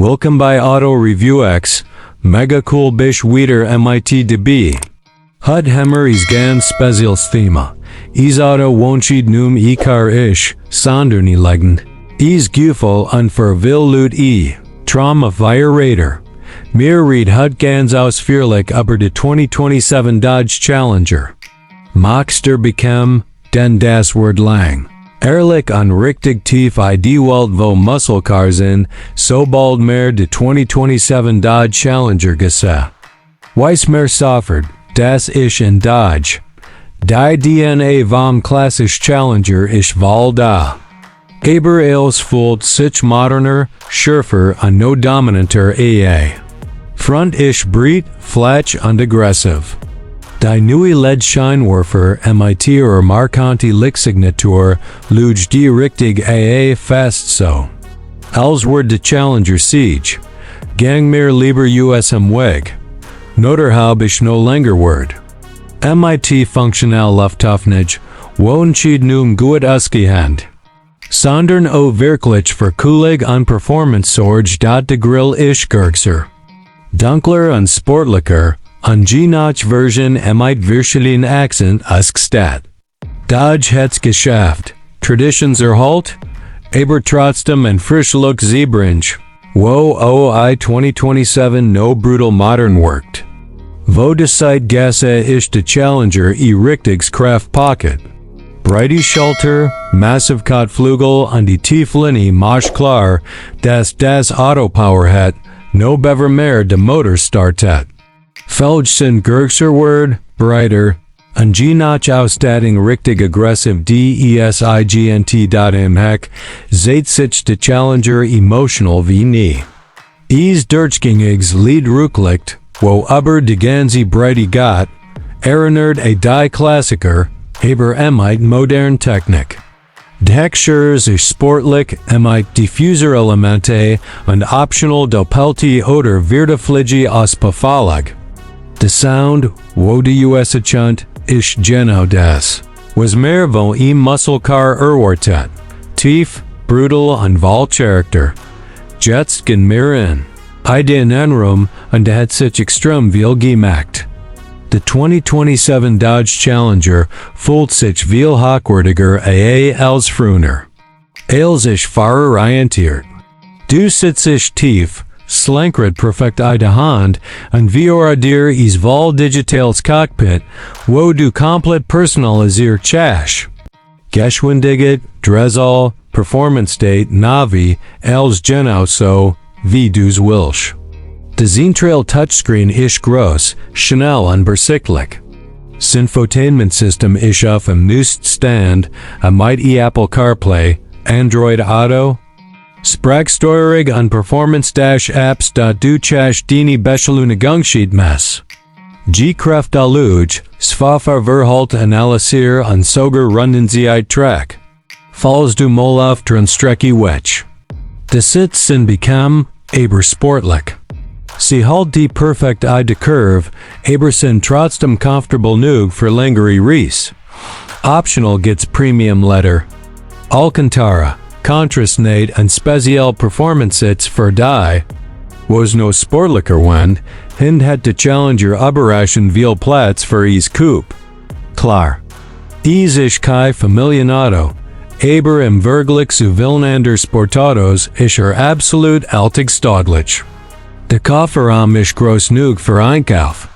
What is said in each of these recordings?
Welcome by Auto ReviewX, mega cool bish wieder MIT DB. Hud hemmer is ganz specials thema. Is auto wonchid num ikar isch, sonder nie leggen. Is gufel unvervil lut trauma via raider. Mir read Hud ganz ausführlich über de 2027 Dodge Challenger. Maxter became den das Wort lang. Ehrlich und richtig tief die Welt wo Muskelcars in, so bald mehr de 2027 Dodge Challenger gesehen. Weiss mehr soffert, das isch in Dodge. Die DNA vom klassisch Challenger isch val da. Aber els fult sich moderner, schärfer und no dominanter AA. Front isch breit, flach und aggressiv. Die neue LED Scheinwerfer MIT or markanti Lichtsignatur luge die richtig AA fast so. Als word de Challenger Siege. Gang mir lieber USM Weg. Noter hab ich no länger word. MIT Funktional Luftoffnage, wohnschied num gut ausgehend. Sondern o wirklich für Kulig und Performance Sorge dot de Grill isch Gergser. Dunkler und sportlicher, und je nach Version verschiedenen Accent Stat. Dodge hat's geschafft. Traditions halt, aber trotzdem ein frisch Look Zeebringe. Wo OI 2027 no brutal modern worked. Wo de Zeit Gasse isch de Challenger richtigs Kraft Pocket. Breite Schulter, massive Kotflügel und die Tieflinie mach klar, das Auto Power hat, no bever mehr de Motor Start hat. Felge sind Gergser Word, breiter, und je nach Ausstattung richtig aggressiv DESIGNT.im Heck, seht sich de Challenger emotional wie nie. Is durchgängigs Lied rücklicht, wo aber de ganze breite Gott, erinnert die Klassiker, aber modern Technik. Textures ist sportlich, Diffuser-Elemente und optional Doppelti oder Vertifligi aus Befalag. The sound, wo de US Chunt, isch genau das. Was mehr von Muskelcar erwartet. Tief, brutal und voll Charakter. Jetzt gehen wir in. Den Enrum und hat sich extrem viel gemacht. The 2027 Dodge Challenger fühlt sich viel hochwertiger als früher. Els isch fahrerorientiert. Du sitzt isch tief, slankred perfekt de Hand, und wir dir is val digitals Cockpit, wo du komplett personalisier chash. Geschwindigkeit, Dressel, Performance State, Navi, els genau so, wie du's willst. De Zentrail Touchscreen isch groß, schnell und bersichtlich. Infotainment System isch auf dem neuesten Stand, Apple CarPlay, Android Auto, Sprachsteuerung und Performance-Apps du chash dini Bechelune Gangschied mess. G-Kraft Aluge, Svafer Verhalt analysier und sogar runden sie track. Falls du mal auf dran Strecke wetsch. De Sitz sind bekam, aber sportlich. Sie halt die perfekt de Curve, aber sind trotzdem comfortable nug für längere Reis. Optional gets Premium Letter. Alcantara, Contrastnate und Speziell Performance Sitz für die, was no sportlicher Wend, hat de Challenger Überraschend viel Platz für is Coupe. Klar. Is isch Kai Familienauto, aber im Vergleich zu Vilnander Sportautos isch absolut Alltag stadlich. De Kofferraum isch groß nug für Einkauf.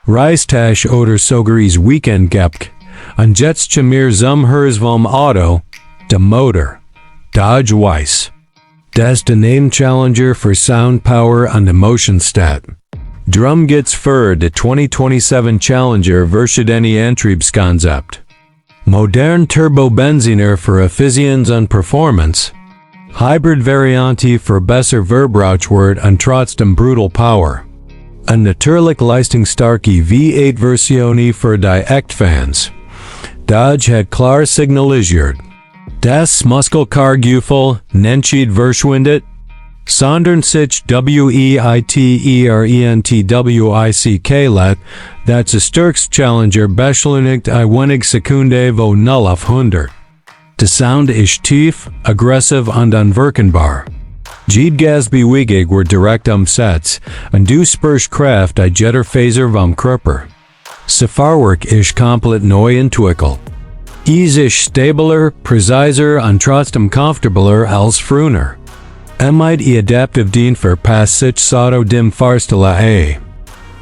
Reistasch oder sogar is Weekend gepk, und jetzt mir hers vom Auto, de Motor. Dodge Weiss. Das de Name Challenger für Sound Power und Emotion Stat. Drum gets für de 2027 Challenger verschiedene Antriebskonzept. Modern Turbo-Benziner für Effizienz und Performance. Hybrid Variante für besser Verbrauchswert und trotzdem brutal Power. Ein natürlich leistungsstarke V8 Versione für die Echtfans. Dodge hat klar signalisiert. Das Muskelcar-Gufel nennt verschwindet. Sondern sich WEITERENTWICK let, that's a Sturks Challenger beschleunigt wenig Sekunde vo 0 auf 100. De Sound ist tief, aggressiv und unverkennbar. Jed Gasby Wiegig were direkt umsets, und du Spurschkraft I jetter Phaser vom Körper. Safarwerk isch komplett neu entwickelt. Isch stabler, preciser und trotzdem comfortabler als früher. Adaptive dien für passage Auto dem Fahrstelle A.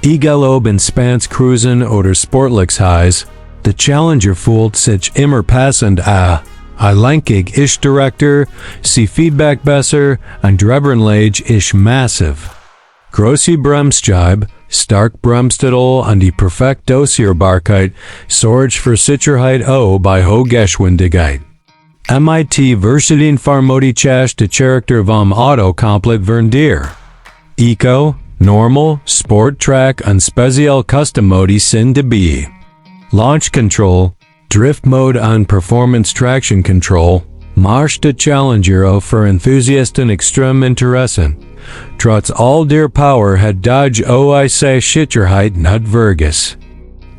Egal ob in Spans Cruisen oder Sportlichkeits, the Challenger fühlt sich immer passend a. Lenkig isch Director, sie Feedback besser, und Dreberenlage isch massiv. Große Bremsscheibe, stark Bremsstidel und die perfekt Dosierbarkeit sorgt für Sicherheit bei Hochgeschwindigkeit. Verschiedene Fahrmodi de Charakter vom Auto komplett verdienen. Eco, Normal, Sport Track und Spezial Custom Modi sind dabei. Launch Control, Drift Mode und Performance Traction Control, Marsch de Challenger für Enthusiasten extrem interessant. Trotz all der Power hat Dodge Sicherheit nicht vergessen.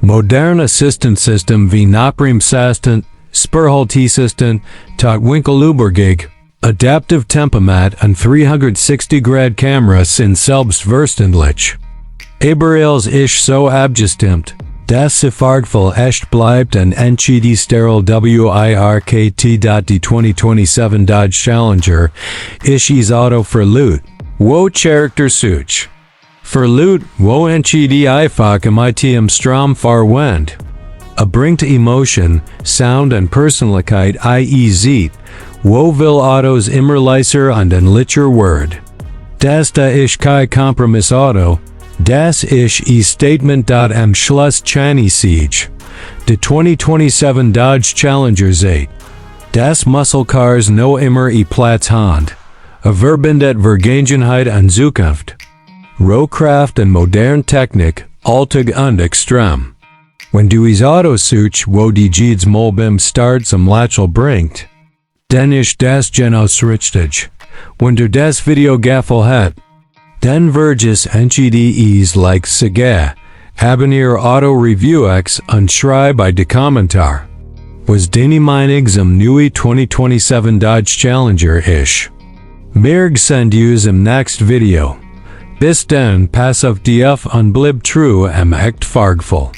Modern Assistenzsystem wie Nachbremsassistent, Spurhalteassistent, Totwinkelübergig, Adaptive Tempomat und 360-Grad Kamera sind selbstverständlich. Aber isch so abgestimmt, dass Fahrtvoll echt bleibt und entschieden steril wirkt. Die 2027 Dodge Challenger isch Auto verlut, wo Charakter such. Verlut, wo entschieden einfach im Strom Fahrwend. Bringt Emotion, Sound und Persönlichkeit zeigt, wo will Autos immer leiser und ein licher Word. Das da isch Kei Kompromiss Auto, das isch Statement. Am Schluss Chinese Siege. Die 2027 Dodge Challenger zeigt, das Muscle Cars no immer Platz Hand. Verbindet Vergangenheit und Zukunft. Rohkraft und modern Technik, Alltag und extrem. Wenn du Auto suchst, wo die Jeds mal beim Start zum Lächeln bringt, dann isch das genau richtig. Wenn du das Video gefallen hat, dann vergiss entschieden like Saga, abonniere AutoReviewX und schreib bei de Kommentar. Was deine Meinung zum neuen 2027 Dodge Challenger isch? Mirg send yous im next video. Bis dann, pass auf die und bleib true am echt fargvoll.